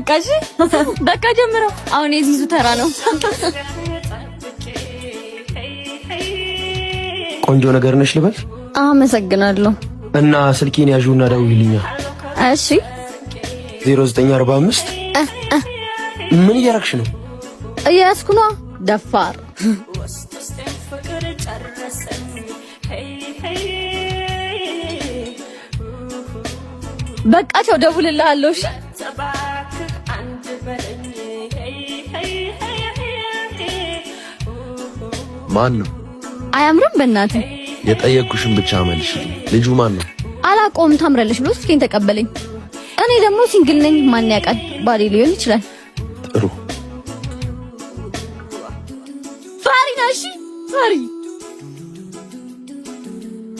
በቃ እሺ፣ በቃ ጀምረው። አሁን የዚዙ ተራ ነው። ቆንጆ ነገር ነሽ ልበል? አመሰግናለሁ። እና ስልኬን ያዥውና ደውይልኛ። እሺ። 0945። ምን እያረግሽ ነው? እያያዝኩ ነዋ። ደፋር። በቃ ቻው፣ ደውልልሃለሁ። እሺ። ማን ነው? አያምርም? በእናትህ። የጠየቅኩሽን ብቻ መልሽልኝ። ልጁ ማን ነው? አላቆም ታምራለሽ ብሎ ስልኬን ተቀበለኝ። እኔ ደግሞ single ነኝ። ማን ያውቃል? ባሌ ሊሆን ይችላል። ጥሩ። ፈሪ ነህ። እሺ ፈሪ።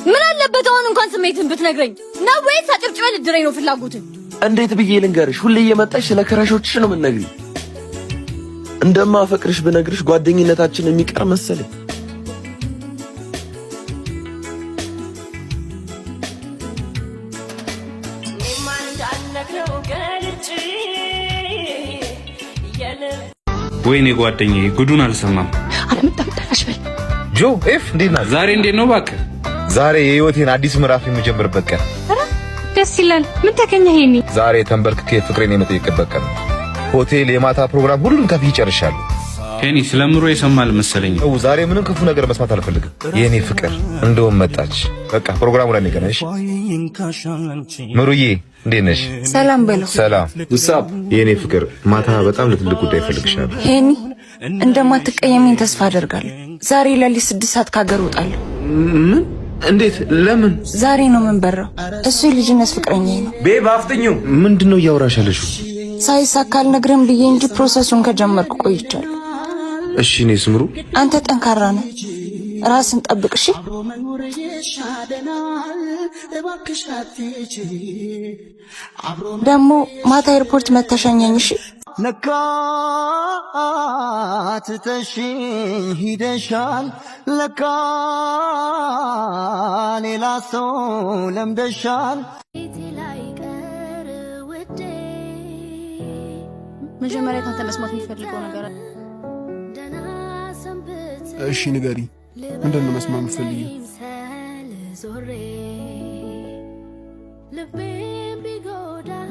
ምን አለበት አሁን እንኳን ስሜትን ብትነግረኝ ነው ወይስ አጨብጭበህ ልትድረኝ ነው ፍላጎትን? እንዴት ብዬ ልንገርሽ? ሁሌ እየመጣሽ ስለ crush ኦችሽ ነው የምትነግሪኝ። እንደማፈቅርሽ ብነግርሽ ጓደኝነታችን የሚቀር መሰለኝ። ወይኔ ጓደኛዬ ጉዱን አልሰማም። አልመጣም ጠላሽ በል። ጆ ኤፍ፣ እንዴት ናችሁ? ዛሬ እንዴት ነው እባክህ? ዛሬ የህይወቴን አዲስ ምዕራፍ የምጀምርበት ቀን። ደስ ይላል። ምን ተገኘ ሄኒ? ዛሬ ተንበርክኬ ፍቅሬን የመጠየቅበት ቀን ነው። ሆቴል፣ የማታ ፕሮግራም ሁሉም ከፍዬ ጨርሻለሁ። ሄኒ፣ ስለምሮ የሰማ አልመሰለኝም። ው ዛሬ ምንም ክፉ ነገር መስማት አልፈልግም። የኔ ፍቅር እንደውም መጣች። በቃ ፕሮግራሙ ላይ እንገናኝ። እሺ ምሩዬ፣ እንዴት ነሽ? ሰላም በለው። ሰላም የኔ ፍቅር፣ ማታ በጣም ለትልቅ ጉዳይ እፈልግሻለሁ። ሄኒ፣ እንደማትቀየመኝ ተስፋ አደርጋለሁ። ዛሬ ሌሊት 6 ሰዓት ከሀገር እወጣለሁ። ምን? እንዴት? ለምን? ዛሬ ነው የምንበራው። እሱ የልጅነት ፍቅረኛዬ ነው። Babe፣ አፍጥኙ። ምንድን ነው እያወራሽ ያለሽው? ሳይሳካ አልነግርህም ብዬ እንጂ process ኡን ከጀመርኩ ቆይቻለሁ። እሺ እኔ ስምሩ፣ አንተ ጠንካራ ነህ፣ ራስን ጠብቅ። እሺ። ደግሞ ማታ ኤርፖርት መተሸኘኝ። እሺ። ለካ ትተሽኝ ሂደሻል፣ ለካ ሌላ ሰው ለምደሻል። መጀመሪያ ካንተ መስማት የሚፈልገው ነገር አለ። እሺ ንገሪ፣ ምንድን ነው መስማት የምትፈልጊው?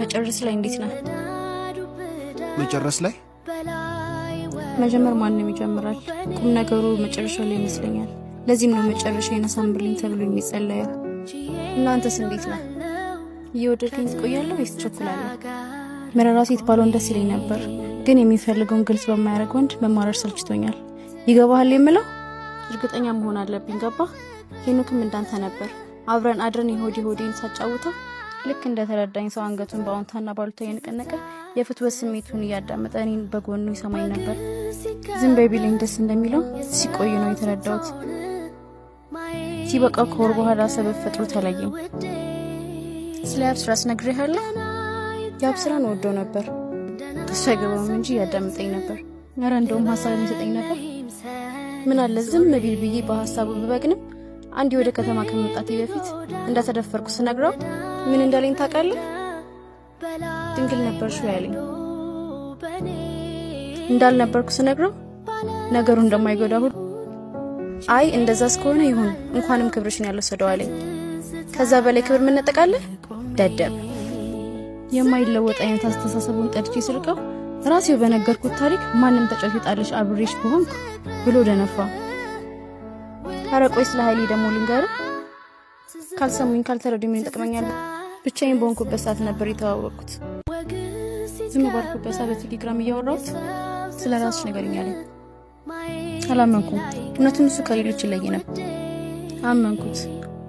መጨረስ ላይ እንዴት ነህ? መጨረስ ላይ? መጀመር ማንም ይጀምራል። ቁም ነገሩ መጨረሻው ላይ ይመስለኛል። ለዚህም ነው መጨረሻ አሳምርልኝ ተብሎ የሚጸለየው። እናንተስ እንዴት ነው? እየወደድከኝ ትቆያለህ ወይስ ትቸኩላለህ? መራራ ሴት ባልሆን ደስ ይለኝ ነበር፣ ግን የሚፈልገውን ግልጽ በማያደርግ ወንድ መማረር ሰልችቶኛል። ይገባሃል የምለው እርግጠኛ መሆን አለብኝ። ገባ? ሄኖክም እንዳንተ ነበር። አብረን አድረን የሆዴ ሆዴን ሳጫውተው ልክ እንደተረዳኝ ሰው አንገቱን በአዎንታና ባሉታ እየነቀነቀ የፍትወት ስሜቱን እያዳመጠ እኔን በጎኑ ይሰማኝ ነበር። ዝም በይ ቢለኝ ደስ እንደሚለው ሲቆይ ነው የተረዳሁት። ሲበቃው ከወር በኋላ ሰበብ ፈጥሮ ተለየኝ። ስለ ያብስራ ስነግሬሃለሁ። ያብስራን ወዶ ነበር። እሱ አይገባውም እንጂ እያዳምጠኝ ነበር። ኧረ እንደውም ሀሳብ የሚሰጠኝ ነበር። ምን አለ ዝም ቢል ብዬ በሀሳቡ ብበግንም አንድ ወደ ከተማ ከመምጣቴ በፊት እንደተደፈርኩ ስነግረው ምን እንዳለኝ ታውቃለህ? ድንግል ነበርሽ ወይ አለኝ። እንዳልነበርኩ ስነግረው ነገሩ እንደማይጎዳ ሁሉ አይ እንደዛ እስከሆነ ይሁን፣ እንኳንም ክብርሽን ያልወሰደው አለኝ። ከዛ በላይ ክብር ምንነጠቃለህ? ደደብ። የማይለወጥ አይነት አስተሳሰቡን ጠድቼ ስርቀው ራሴው በነገርኩት ታሪክ ማንም ተጫዋች ይጣልሽ አብሬሽ በሆንኩ ብሎ ደነፋ። ኧረ ቆይ ስለ ኃይሌ ደግሞ ልንገርህ። ካልሰሙኝ ካልተረዱኝ ምን ይጠቅመኛል? ብቻዬን በሆንኩበት ሰዓት ነበር የተዋወቅኩት። ዝም ባልኩበት ሰዓት በቴሌግራም እያወራሁት ስለ ራስሽ ንገሪኝ አለኝ። አላመንኩም። እውነቱን እሱ ከሌሎች ይለይ ነበር። አመንኩት።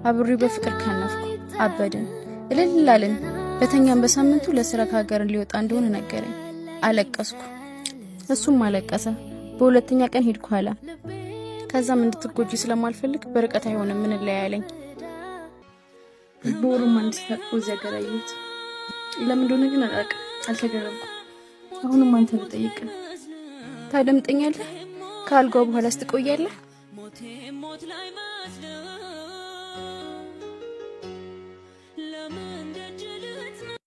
አብሬው በፍቅር ከነፍኩ። አበድን፣ እልል አልን። በተኛም በሳምንቱ ለስራ ከሀገርን ሊወጣ እንደሆነ ነገረኝ። አለቀስኩ፣ እሱም አለቀሰ። በሁለተኛ ቀን ሄድኩ አለ። ከዛም እንድትጎጂ ስለማልፈልግ በርቀት አይሆንም ምን ያለኝ። በወሩም አንድ ታቅፎ እዚያ ጋር አየሁት። ለምን እንደሆነ ግን አላውቅም፣ አልተገረምኩም። አሁንም አንተ ልጠይቅህ፣ ታደምጠኛለህ? ከአልጋው በኋላስ ትቆያለህ?